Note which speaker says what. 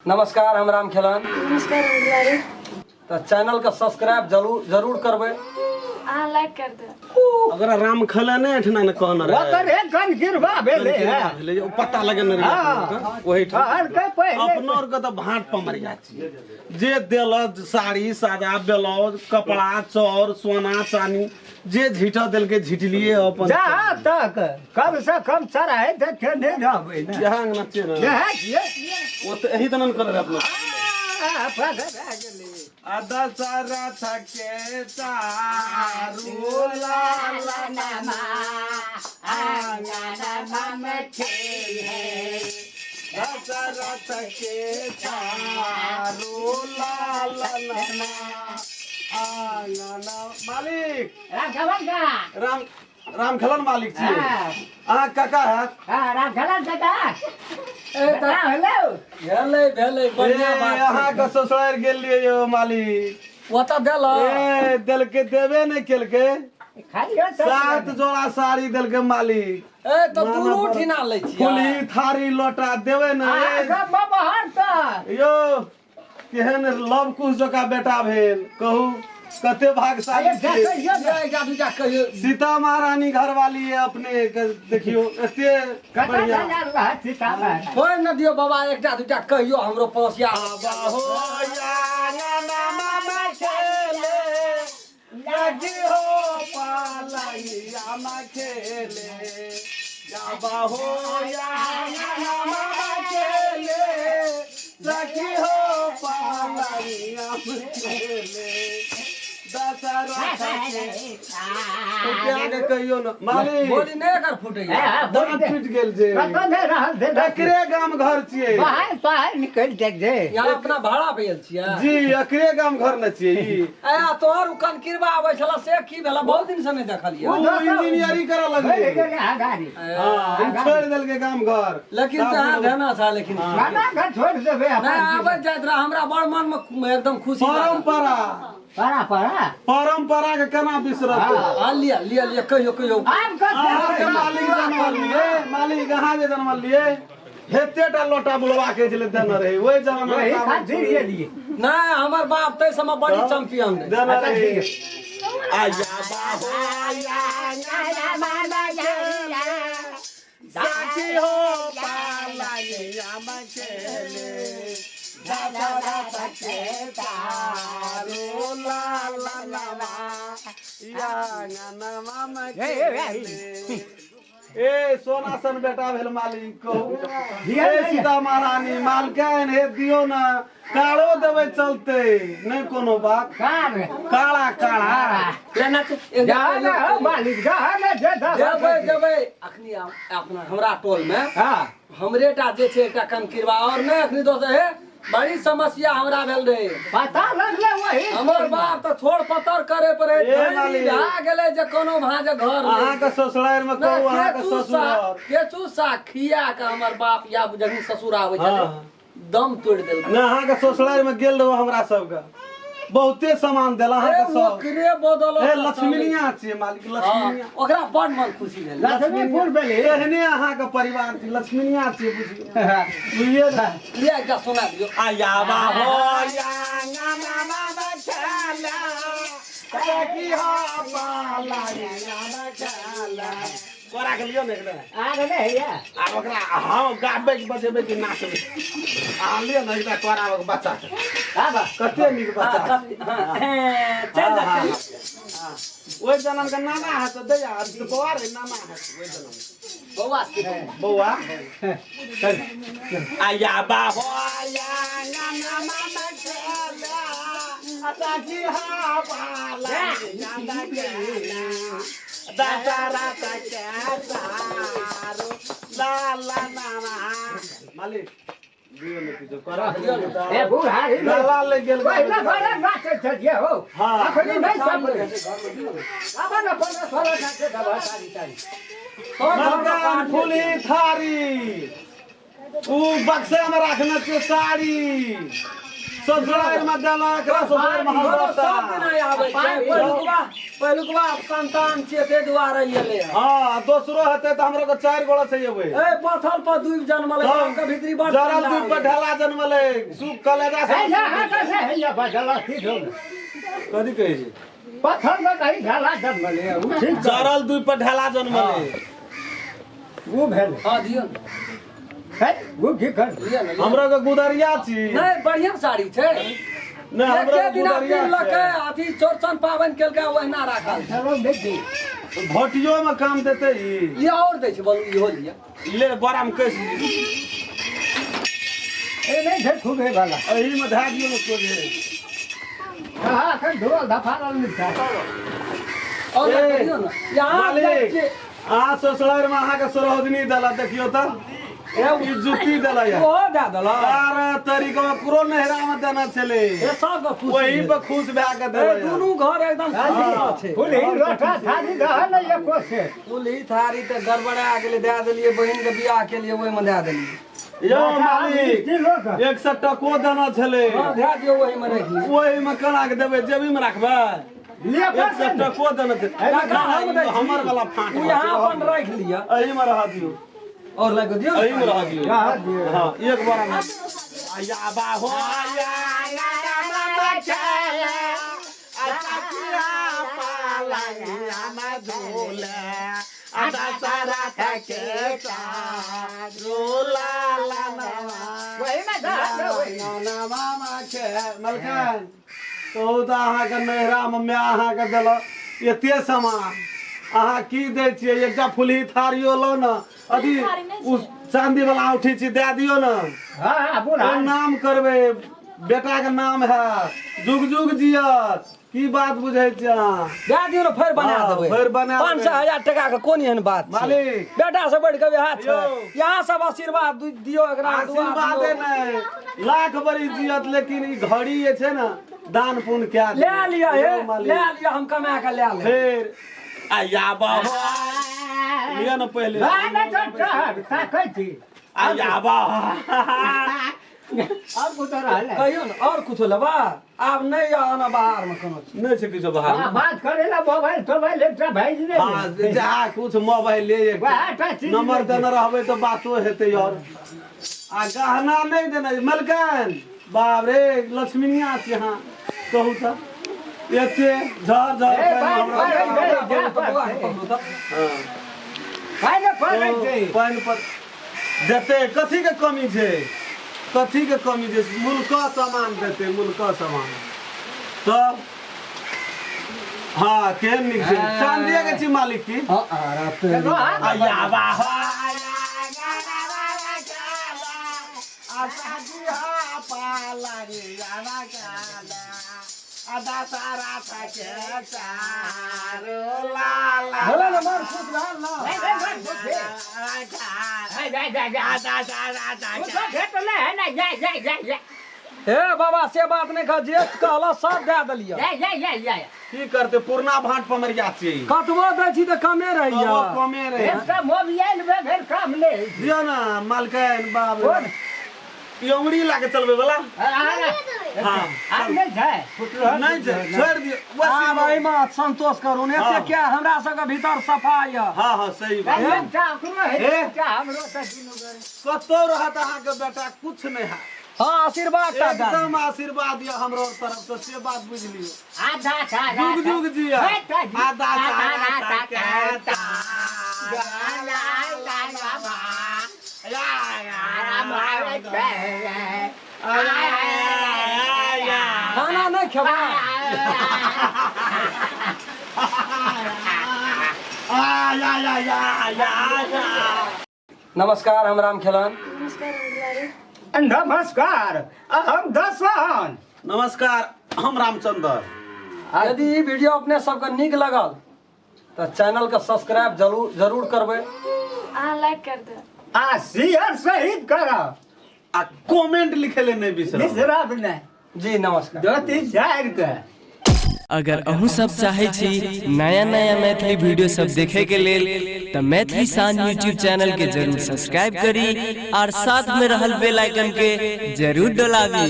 Speaker 1: नमस्कार, हम राम खेलन।
Speaker 2: नमस्कार, हम दुलारी।
Speaker 1: तऽ चैनल के सब्सक्राइब जरूर जरूर करबै।
Speaker 2: अहाँ लाइक कर दे।
Speaker 3: अगर राम खेलने एठना ने कहने रहे।
Speaker 4: ओकर एक कन गिरवा भेलै है।
Speaker 3: भेलै जे ओ पता लगेने रहे
Speaker 4: हाँ।
Speaker 3: ओहि ठाम।
Speaker 4: कहलकै पहिले।
Speaker 3: अपनो आर के तऽ भाँट पमरिया छियै जे देलक साड़ी सादा ब्लाउज कपड़ा चाउर सोना चानी जे झीट देलकै झीटलिए अपन।
Speaker 4: जहाँ तक कम से कम चढ़ाइ तऽ केने रहबै ने।
Speaker 3: यहाँ अंगना छियै ने।
Speaker 4: इएह छियै।
Speaker 3: ओ तऽ एही दनन करे रहे अपना।
Speaker 4: आ, पकड़ा गेलै।
Speaker 3: आ दशरथ के चारू लालनमा दशरथ के चारू लालनमा आंगन मालिक।
Speaker 4: राघवन का।
Speaker 3: राम राम खेलन मालिक छी।
Speaker 4: हाँ।
Speaker 3: अहाँ काका हैत।
Speaker 4: हाँ, राघवन काका। ए, हेलो।
Speaker 1: भेलै भेलै, बढ़िया
Speaker 3: ए,
Speaker 1: बात छै।
Speaker 3: अहाँके ससुरारि गेल रहियै यौ मालिक।
Speaker 1: ओतऽ देलक?
Speaker 3: ए, देलकै, देबे नहि केलकै।
Speaker 4: खाइयो तऽ।
Speaker 3: 7 जोड़ा साड़ी देलकै मालिक।
Speaker 1: ए तऽ
Speaker 3: मामा
Speaker 1: दुनू
Speaker 3: बड़-
Speaker 1: ठिना लै छियै।
Speaker 3: फुलही थारी लोटा देबै ने। ए,
Speaker 4: अहाँके बबहर तऽ।
Speaker 3: यौ केहन लव कुश जकाँ बेटा भेल, कहू कते भागशाली
Speaker 4: अरे
Speaker 3: छियै।
Speaker 4: देखियौ ने।
Speaker 1: एकटा दूटा कहियौ।
Speaker 3: सीता महारानी घरवाली है अपने के, देखियौ एते
Speaker 4: कतऽ
Speaker 3: बढ़िया।
Speaker 4: जा रहल सीता महारानी?
Speaker 1: छोड़ि ने दियौ बाबा, एकटा दूटा कहियौ हमरो पड़ोसिया।
Speaker 3: बाहो या नाना मामा खेले, लगी हो पालैया मा खेले। या बाहो या नाना मामा खेले, सखी हो पालैया मा खेले। दशरथ के रुपया के कहियो न मालिक।
Speaker 1: बोली नहि एकर फूटैया।
Speaker 4: हाँ,
Speaker 3: दाँत टूटि गेल जे।
Speaker 4: कतऽ नहि रहल दे।
Speaker 3: एकरे गाम घर छियै।
Speaker 4: बाहर बाहर निकलि जाइ जे।
Speaker 1: यहाँ अपना भाड़ा पे आयल छियै।
Speaker 3: जी, एकरे गाम घर न छियै ई।
Speaker 1: ए, तोहर उ कनकिरबा आबै छला से की भेला? बहुत दिन से नहि देखलियै।
Speaker 3: ओ इंजीनियरिंग करऽ
Speaker 4: भरि
Speaker 3: लगलै।
Speaker 4: गेलै अगाड़ी।
Speaker 3: हाँ, हम छोड़ि देलकै गाम घर।
Speaker 1: लेकिन तऽ अहाँ धेना था लेकिन।
Speaker 4: गाना घर छोड़ि देबै
Speaker 1: नहि
Speaker 4: अपन।
Speaker 1: आबैत जाइत रह, हमरा बड़ मन में एकदम खुशी लागल।
Speaker 3: परम्परा
Speaker 4: परा परा
Speaker 3: परम्परा के केना बिसरत?
Speaker 1: हाँ, लिअ लिअ लिअ, कहियो कहियो।
Speaker 4: आब
Speaker 3: अहाँके
Speaker 4: कतऽ?
Speaker 3: मालिक जनमल लिए, मालिक अहाँ जे जनमल लिए हेते टा लोटा बुलवा के छलै देने रहे ओहि जमाना
Speaker 4: वही खातिर एलियै।
Speaker 1: नहि, हमर बाप ताहि समय बड़ी चैंपियन रहै।
Speaker 3: देने रहे। आया बाबा साथी हो पालैया मखेले, दशरथ के तारो ला ला ला ला या अंगनमा मखेले। ए सोना सन बेटा भेल मालिक, कहू ए सीता महारानी मालकाइन हे, दियो ना काड़ो देबै चलते नहि कोनो बात।
Speaker 4: कार
Speaker 3: काड़ा काड़ा।
Speaker 1: लेना छै,
Speaker 4: जा ने हो मालिक, जा ने जे जा।
Speaker 1: देबै देबै। अखनी अपना हमरा टोल में
Speaker 4: हाँ
Speaker 1: हमरे टा जे छै एकटा कनकिरबा और नहि अखनी दोसर हे। बड़ी समस्या हमरा भेल रहे।
Speaker 4: पता लगले वही।
Speaker 1: हमर बाप तऽ छोड़ पतर करे पर
Speaker 3: ए मालिक।
Speaker 1: भए गेलै जे कोनो भाँज घर नहि।
Speaker 3: अहाँके ससुरारि मे कहू अहाँके
Speaker 1: केचू
Speaker 3: ससुरार
Speaker 1: साग, केचू साग खिया के हमर बाप या जखन ससुर आबै छलै
Speaker 3: हाँ।
Speaker 1: दम तोड़ि देलकै।
Speaker 3: नहि, अहाँके ससुरारि मे गेल रहू, हमरा सबके बहुते सामान देल अहाँके सब।
Speaker 1: ओकरे बदल।
Speaker 3: ए लक्ष्मीनिया छियै मालिक, लक्ष्मीनिया।
Speaker 1: ओकरा बड़ मन खुशी भेल।
Speaker 4: लक्ष्मीपुर भेलै।
Speaker 3: एहने अहाँके परिवार छी, लक्ष्मीनिया छियै बुझियौ, बुझियै ने।
Speaker 1: लिअ एकटा सुना दियौ।
Speaker 3: आया बाबो या नाना मामा खेला, सखी हो पाला नाना खेला। कोरा के लियौ ने एकरा।
Speaker 4: आ गेलै हैया।
Speaker 3: आब ओकरा हम गाबै के बजेबै कि नाचबै? अहाँ लियौ ने एकटा कोरा के बच्चा के।
Speaker 4: आब
Speaker 3: कते नीक बच्चा छै।
Speaker 1: चलि जा।
Speaker 3: हाँ, हाँ। ओहि जनम के नाना है तऽ दैया बौआ रे, नाना है ओहि जनम के।
Speaker 1: बौआ के
Speaker 3: बौआ आया बाबा या नाना मामा खेला, सखी हा पाला नाना खेला, दशरथ के तारो ला ला नाना। मालिक दियौ ने किछो करा।
Speaker 4: ए बूढ़ा रे।
Speaker 3: गला लग गेल।
Speaker 4: पहिला पहिला नाचै छलियै हो।
Speaker 3: हाँ।
Speaker 4: अखनी नहि सब आब ने 15 16 नाचै देबह तारी तारी।
Speaker 3: मलकान फूली थारी ऊ बक्सा में रखने छियै साड़ी। ससुराल में देला एकरा ससुराल में
Speaker 1: दोनो सब दिन आबै छै। पहिलुकवा पहिलुकवा संतान छियै, ताहि दुआरे एलै हँ।
Speaker 3: हां, दोसरो हेतै तऽ हमरो के 4 गोड़ा छै एबै।
Speaker 1: ए पथल पर दूब जनमलै, के भीतरी बड़
Speaker 3: जरल दूब पर ढेला जनमलै, सुख कलेजा से।
Speaker 4: हे हा कैसे हे बजला की ढोल
Speaker 3: कथी कहै छै?
Speaker 4: पत्थर में कहीं ढेला जनमलै, उ ठीक।
Speaker 3: जरल दूब पर ढेला जनमलै
Speaker 4: उ भेल।
Speaker 1: हां दियौ।
Speaker 4: है उ की कर
Speaker 1: लिअ ने।
Speaker 3: हमरो के गुदरिया छी।
Speaker 1: नहीं, बढ़िया साड़ी छै।
Speaker 3: नहीं, हमरो
Speaker 1: एके दिना
Speaker 3: गुदरिया
Speaker 1: पिन्हलकै, अथी चौरचन पाबनि केलकै, ओहिना राखल।
Speaker 4: चलो देखी।
Speaker 3: भोटियो में काम देतै ई।
Speaker 1: लिअ और दै छै, बोलू इहो लिअ।
Speaker 3: ले बोरा में कस दियौ।
Speaker 4: ए नहीं छै खूबे वाला।
Speaker 3: एही में धए दियौ ने सोझे।
Speaker 4: कहा अखन धोल धफारल नहि छै।
Speaker 1: और दियौ ने। यहाँ
Speaker 3: मालिक, अहाँ ससुराल में अहाँके सरोजनी देला, देखियौ तऽ ई जुत्ती देला या।
Speaker 1: ओहो दए देलक।
Speaker 3: अरे तरीका ककरो नहिरा में देना छलै।
Speaker 1: ए सबके खुशी
Speaker 3: वही
Speaker 1: भेल।
Speaker 3: पर खुश भए के
Speaker 1: ए
Speaker 3: देला।
Speaker 1: दुनू घर एकदम खुशी छै।
Speaker 4: फुलही रोटा थारी रहल ने एको से।
Speaker 1: फुलही थारी तऽ गड़बड़ा गेलै, दए देलियै बहिन के बियाह के लिए, ओहिमे दए देलियै।
Speaker 3: यौ मालिक, 100 टको देना छलै।
Speaker 1: हां दए दियौ, ओहिमे राखि लियौ।
Speaker 3: ओहिमे केना के देबै? जेबी में राखबै? 100 टको देना छै।
Speaker 1: टका हम दै छी।
Speaker 3: हमर वाला फाँट
Speaker 1: उ यहाँ अपन राखि लिअ।
Speaker 3: एही में रह दियौ।
Speaker 1: और लग दियौ।
Speaker 3: एही में रह दियौ। हां, एक बोरा में। आया बाहो आया मामा चला आ पाला में झूले आ सारा के झूला ला
Speaker 4: वही में
Speaker 3: ना मामा के मलकान। तो तऽ अहाँके नैहरा में माय अहाँके देलक एते सामान, अहाँ की दै छियै? एकटा फुलही थारियो लौ ने, अथी उ चांदी वाला औंठी छी, दए दियौ ने।
Speaker 4: हां बोला।
Speaker 3: नाम करबै, बेटा के नाम है, जुग जुग जियत। की बात बुझै छियै अहाँ?
Speaker 1: दए दियौ ने, फेर बना देबै।
Speaker 3: फेर बना
Speaker 1: 500 हजार टका के कोन एहन बात छै
Speaker 3: मालिक?
Speaker 1: बेटा से बढ़ि के वएह छै। यहाँ सब आशीर्वाद दियौ एकरा,
Speaker 3: आशीर्वाद नहि, लाख बरिस जियत, लेकिन ई घड़ी जे छै ने दान पुण्य कए
Speaker 1: ले लिअ, हे ले लिअ, हम कमा के ले लेब।
Speaker 3: फेर आया बाबा लिअ ने पहिले।
Speaker 4: ना तो ताकै छी।
Speaker 3: आया बाबा
Speaker 4: और कुछ रहल
Speaker 1: कहियो ने, और कुछो लेबा? आब नहीं आना बाहर में कोनो चीज।
Speaker 3: नहीं छै किछो बाहर में।
Speaker 4: बात करेला मोबाइल तोबाइल एकटा भेज दे।
Speaker 3: हां, जा कुछ मोबाइल ले, नंबर देने रहबै तऽ बातो हेतै। और आ गहना नहीं देना मलकान, बाप रे लक्ष्मीनिया छी अहाँ, कहू तऽ एते झर झर। पानि पर देतै, कथी के कमी छै? कथी के कमी छै? मुल्क सामान देतै, मुल्क सामान तब। हाँ, केहन नीक छै, चांदिये के छी मालिक की।
Speaker 1: हे बाबा, से बात नहीं कह, जे कहला सब दए देलियै।
Speaker 3: की करते, पुरना भाट पमरिया छी।
Speaker 1: कतबो दै छी तऽ कमे रहैया,
Speaker 3: कमे रहै। दियौ ने मालकाइन, बाप रे ई अंगुरी ला के चलबै वाला। हां,
Speaker 4: नहीं छै,
Speaker 3: नहीं छै, छोड़ दियौ।
Speaker 1: आब एहिमे संतोष करू ने, एते क्या हमरा सबके भीतर सफा यऽ।
Speaker 3: हां हां, सही बात। कतौ रहत अहाँके बेटा, कुछ नहीं है।
Speaker 1: हाँ, आशीर्वाद
Speaker 3: एकदम आशीर्वाद यऽ हमरो तरफ से, से बात बुझ लियौ। जुग जुग जिया। आधा
Speaker 1: खाना नहीं खेबा। नमस्कार, हम राम खेलन।
Speaker 4: नमस्कार, हम दसवान।
Speaker 3: नमस्कार, हम रामचंद्र।
Speaker 1: यदि ई वीडियो अपने सबके नीक लगल तऽ चैनल के सब्सक्राइब जरूर जरूर करबै,
Speaker 2: अहाँ लाइक कर देब
Speaker 4: आ शेयर सहित करब
Speaker 3: आ कमेंट लिखे ले नहीं बिसरब।
Speaker 4: बिसरब नहीं
Speaker 1: जी। नमस्कार।
Speaker 4: 2 3 4 के।
Speaker 5: अगर अहूँ सब चाहे छी नया नया मैथिली वीडियो सब देखे के लेल त मैथिली शान यूट्यूब चैनल के जरूर सब्सक्राइब करी और साथ में रहल बेल आइकन के जरूर दबाबी।